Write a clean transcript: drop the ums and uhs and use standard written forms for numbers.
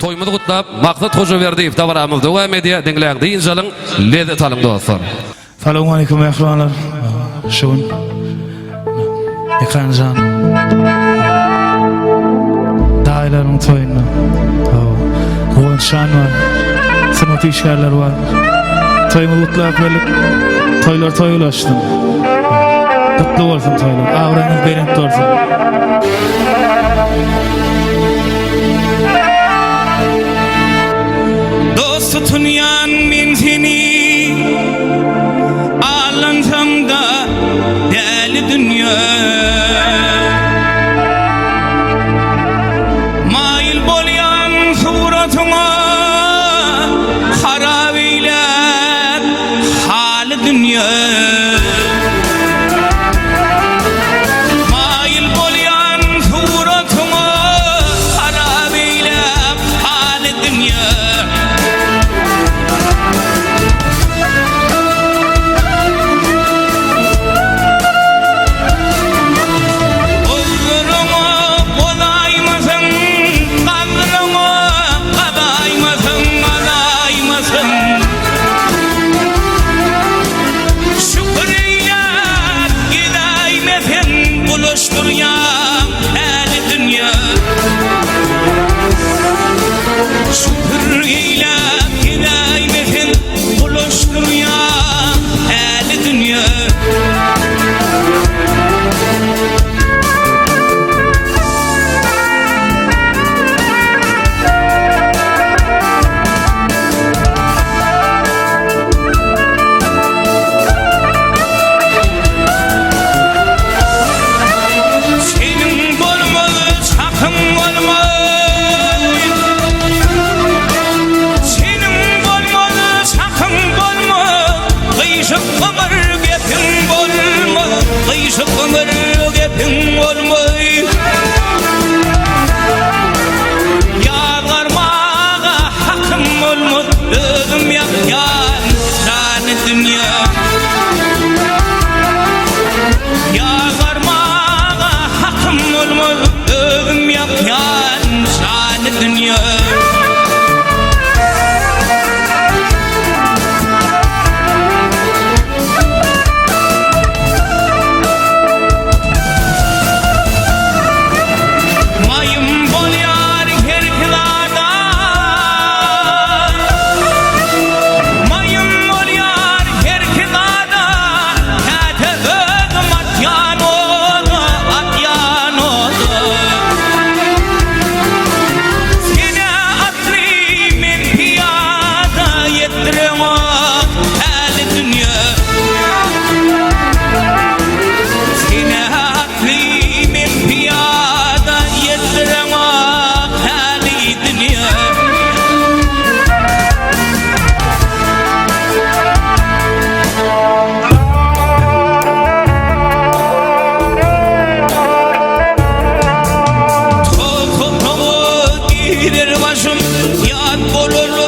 Toýumyzy gutlap Maksat Hojaberdiýew dabaramyz dowam edýär. Diňläň, dynç alyň, lezzet alyň dostlar. Salowmaleýkim mähribanlar. Şu gün Mekanjan daýylaryň toýunda. Guwançjan bar. Sungat işgärleri bar. Toýumyzy gutlap geldik. Toýlar toý ulaşsyn. Gutly bolsun toýlar. Abraýyňyz belent bolsun. Dost tutunýan men seni Aldansamda däli dünýe Maýyl bolýan suratyňa Harap eýläp haly dünýe Maýyl bolýan suratyňa Harap eýläp haly dünýe. Gozlaryňa gozaýmasaň, gazlaryňa gazaýmasaň, gazaýmasaň. Şükür eýläp gezäýmeseň, bulaşdyrýaň äli dünýä. Şükür eýläp gezäýmeseň, bulaşdyrýaň äli dünýä. Seniň bolmaz çakyň bolmaz Seniň bolmaz çakyň bolmaz Gyşyk ömür gepiň bolmaz Gyşyk ömür gepiň bolmaz Ýazgarmaga hakym bolmaz Özüm ýakýan jany dünýä Ýazgarmaga hakym bolmaz Özüm ýakýan jany dünýä. Maýym bolýar herki zada Maýym bolýar herki zada Käte özüm atýan oda Atýan oda Sen-ä atly men pyýada Ýetdireňok häli dünýä Sen-ä atly men pyýada Ýetdireňok häli dünýä. Topraga girer başym, ýat bolar.